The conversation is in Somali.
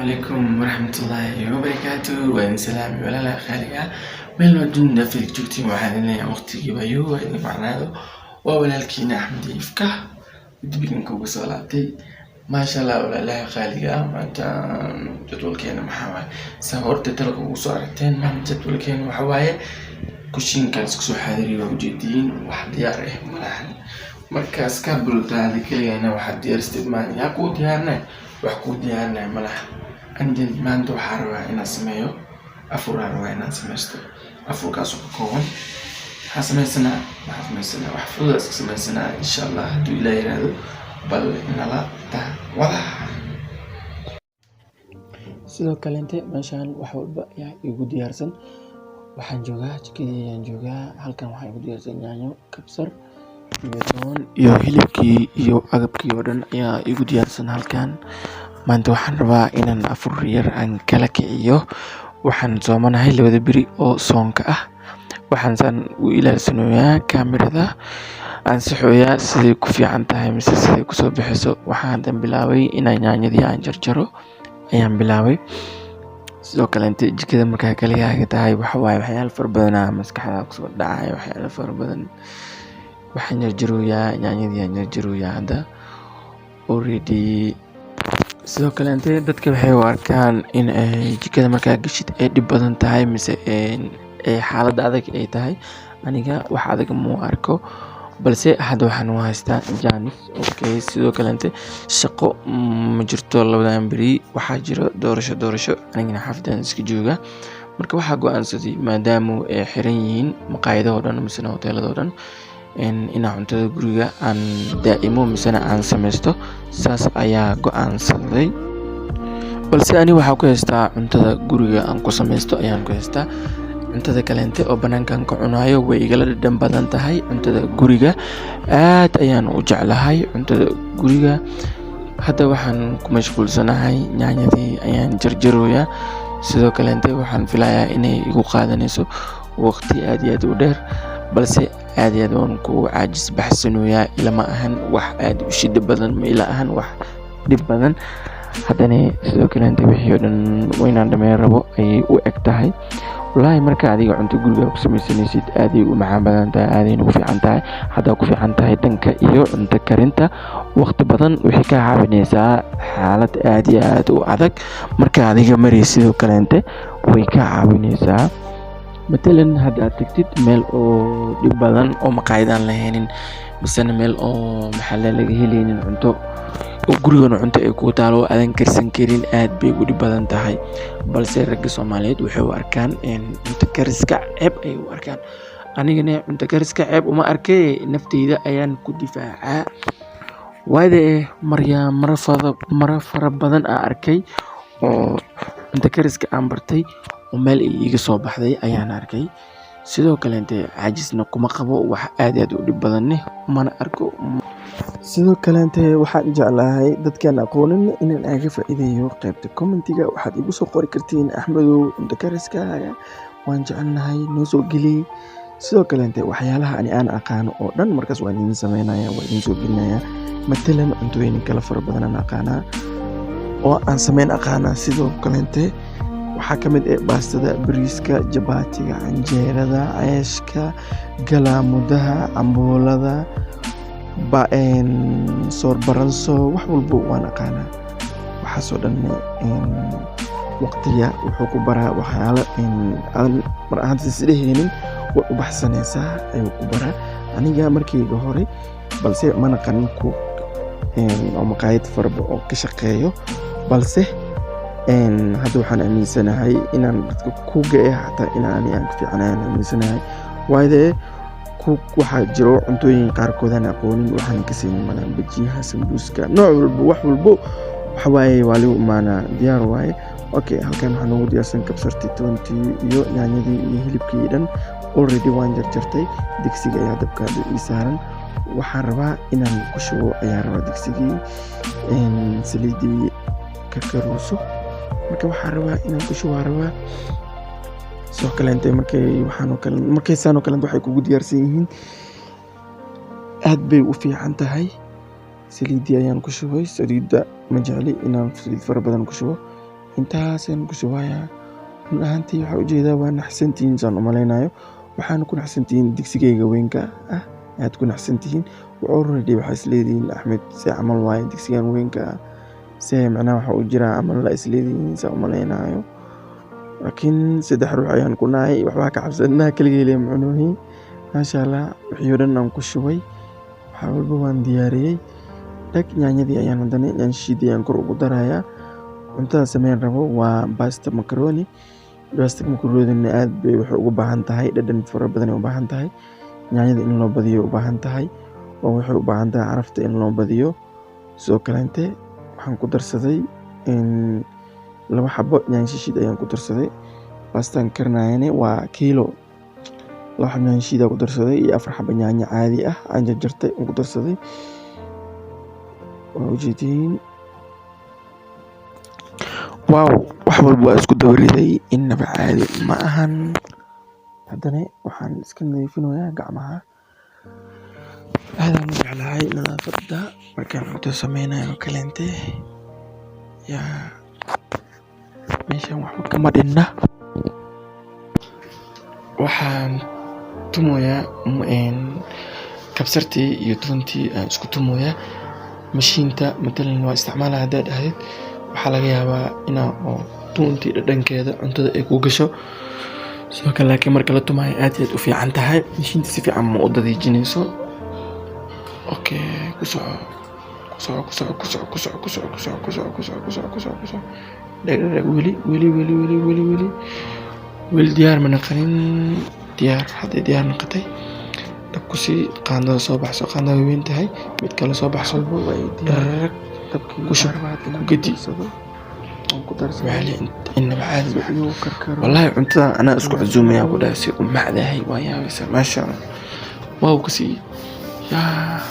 Calaykum waraxmatullaahi wabarakaatu. Waa idin salaami, walaalaha qaaliga ah meel waa dunida filig joogtiin. Waxaan idin leeyahay waqtigiiba yuu waa idin macnaado. Waa walaalkiina Axmed Ifka, dib idinkugu soo laabtay, maasha Allah. Walaalaha qaaliga ah, maanta jadwalkeena maxaa waaye? Saa horta dalka ugu soo aragteen, maanta jadwalkeena waxa waaye kushiinkaan isku soo xaadiriyo. Waa ujeediin, wax diyaar ah malahan. Markaas ka bultaada keligana waxaad diyaaristid maalin yaa kuu diyaarinay, wax kuu diyaarinay malaha. And then maanta waxaa rabaa inaan sameeyo afuraa, rabaa inaan sameysto afurkaasoo ka kooban. Waxaan sameysanaa wax fudud iska sameysanaa, insha Allah, hadduu Ilaah yiraahdo. Bal nala daawada. Sidoo kaleente meeshaan wax walba ayaa igu diyaarsan. Waxaan joogaa jikadii ayaan joogaa. Halkan waxaa igu diyaarsan yaanyo, kabsar iyo toon iyo hilibkii iyo agabkii oo dhan ayaa igu diyaarsan halkan. Maanta waxaan rabaa inaan afur yar aan kala kiciyo. Waxaan soomanahay 2da beri oo soonka ah. Waxaan saan u ilaalsanayaa kaamirada, aan saxooyaa siday ku fiican tahay mise siday kusoo bixiso. Waxaan haddan bilaabay inaan yaanyadii aan jarjaro ayaan bilaabay. Sidoo kaleente jikada markaa kaligaaga tahay, waxa waaye waxyaalo fara badan maskaxda kusoo dhacaya, waxyaalo fara badan. Waxaan jarjarooyaa yaanyadii aan jarjarooyaa hadda already. Sidoo kaleente dadka waxay u arkaan in ay jikada markaa gashid ay dhib badan tahay mise ay xaalad adag ay tahay. Aniga wax adag ma u arko, balse hadda waxaan u haystaa chance. Okay, sidoo kaleente shaqo ma jirto 2dan beri. Waxaa jiro doorasho, doorasho, anigana xaafadaan iska joogaa. Marka waxaa go'aansaday, maadaama ay xiran yihiin maqaayadaha dhan misena hoteelada dhan, inaan cuntada guriga aan daa'imo misena aan sameysto. Saas ayaa go'aansaday. Balse ani waxaa ku haystaa cuntada guriga aan ku sameysto ayaan ku haystaa. Cuntada kaleente oo banaankan ka cunayo way igala dhadhan badan tahay cuntada guriga. Aad ayaan u jeclahay cuntada guriga. Hadda waxaan ku mashquulsanahay yaanyadii ayaan jarjarooyaa. Sidoo kaleente waxaan filayaa inay igu qaadanayso waqti aad iyo aad u dheer, balse aad iyo aad waan ku caajis baxsanoyaa. Ilama ahan wax aad u shida badan, ma ila ahan wax dhib badan. Haddana sidoo kaleente wixii oo dhan waynaan dhameyn rabo ayay u eg tahay. Wallaahi, marka adiga cunto guriga ku sameysanaysid, aaday u macaan badan tahay, aadayna u fiican tahay. Haddaa ku fiican tahay dhanka iyo cunto karinta, waqti badan waxay kaa caawinaysaa. Xaalad aad iyo aad u adag marka adiga maraysid, sidoo kaleente way kaa caawinaysaa. Matalan, hadda aad tagtid meel oo dhib badan oo maqaayad aan lahaynin, misena meel oo maxaa laga helaynin cunto, oo gurigana cunto ay ku taalo oo aadan karsan karin, aad bay u dhib badan tahay. Balse ragga Soomaaliyeed waxay u arkaan cunto kariska ceeb ayay u arkaan. Anigana cunto kariska ceeb uma arkee, nafteyda ayaan ku difaacaa. Waayada maryaa maro fara badan aan arkay oo cunto kariska aan bartay oo meel ay iiga soo baxday ayaan arkay. Sidoo kaleente caajisna kuma qabo, wax aad iyo aad u dhib badanne mana arko. Sidoo kaleente waxaan jeclahay dadkaan aqoonin inaan aga faa'iideeyo. Qaybta commentiga waxaad igu soo qori kartiin: "Axmedow, cunto kariskaaga waan jecelnahay, noo soo geli." Sidoo kaleente waxyaalaha ani aan aqaano oo dhan markaas waan idin sameynaya, waan idin soo gelinaya. Matalan, cuntooyin kala fara badan aan aqaanaa oo aan sameyn aqaanaa. Sidoo kaleente waxaa ka mid ah baastada, bariiska, jabaatiga, canjeerada, ceeshka, galaamudaha, cambuulada, soor baranso, wax walbo waan aqaanaa. Waxaasoo dhan waqtiga wuxuu ku baraa waxyaalo aadan mar ahaantii isdhehaynin way u baxsanaysaa ayuu ku baraa. Aniga markayga hore balse ma naqanin cook oo maqaayad faraba oo ka shaqeeyo, balse hadda waxaan aaminsanahay inaan dadka cook-ga eh xataa inaan ani aan ka fiicanahay aan aaminsanahay. Waayo dee, cook waxaa jiro cuntooyin qaarkood aan aqoonin, waxaan ka saynin malahan. Bajiyaha, sambuuska, nooc walbo, wax walbo waxa waaye waa lagu imaanaa, diyaar waaye. Okay, halkan waxaa noogu diyaarsan kabsartii, toontii iyo yaanyadii iyo hilibkii dhan. Already waan jarjartay. Digsiga ayaa dabka hadda ii saaran. Waxaan rabaa inaan ku shubo ayaan rabaa digsigii saliidii karkaruuso. Marka waxaan rabaa inaan ku shubo rabaa. Sidoo kaleente markay waxaan oo kale, markay saan oo kaleente waxay kugu diyaarsan yihiin, aad bay u fiican tahay. Saliidii ayaan ku shubay. Saliidda ma jecli inaan saliid fara badan ku shubo. Intaasaan ku shubayaa. Run ahaantii waxaan ujeedaa waa naxsantihiin saan u maleynayo. Waxaana ku naxsantihiin digsigayga weynka ah ayaad ku naxsantihiin. Already waxaa isleedihiin, "Axmed, see camal waaye digsigan weynka ah? See macnaha waxa u jiraa camal?" la isleedihiin saan u maleynayo. Laakiin saddex ruux ayaan ku nahay, waxba ka cabsanaa, keligay lee ma cunoyin. Maasha Allah, wixii oo dhan aan ku shubay, waxa walba waan diyaariyey. Dhag, yaanyadii ayaan haddana yaanyo shiid ayaan kor ugu darayaa. Cuntada sameyn rabo waa basta macaroni. Basta macaroni aad bay waxay ugu baahan tahay dhadhan fara badan ay u baahan tahay. Yaanyada in loo badiyo u baahan tahay, oo waxay u baahan tahay carafta in loo badiyo. Sidoo kaleete waxaan ku darsaday laba xabo yaanyo shiid ayaan ku darsaday. Bastan karinayana waa kiilo. Laba xabo yaanyo shiid aan ku darsaday iyo afar xabo yaanyo caadi ah aan jarjartay aan ku darsaday. Waa ujeediin. Wow, wax walba waa isku daba riday, innaba caadi ma ahan. Haddana waxaan iska nadiifinayaa gacmaha. Aad aan u jeclahay nadaafadda markaan cunto sameynayo kaleente. Yaa, meeshan waxba kama dhinna. Waxaan tumoyaa kabsartii iyo toontii ayaan isku tumoyaa. Mashiinta matalan waa isticmaalaya haddaad dhahdid, waxaa laga yaabaa inaa oo toontii dhadhankeeda cuntada ay ku gasho. Sidoo kale laakiin marka la tumayo aad iyo aad u fiican tahay. Mashiinta si fiican ma u dadiijinayso. Okay, ku soco, ku soco, ku soco, ku soco, ku soco, ku soco, ku soco, ku soco, ku soco, ku soco, ku soco, ku soco. Dheg dheg, weli, weli, weli, weli, weli, weli, weli diyaar ma naqanin. Diyaar hadday diyaar noqotay, dhab ku sii. Qaandada soo baxso, qaandada way weyn tahay, mid kale soo baxso. Dhararag, ku shub, ku gedi. Wali inaba caadi. Wallahi cuntada anaa isku casuumaya ku dhahay, si u macdahay waa yaabaysa. Maasha Allah, wow, kasii yaa.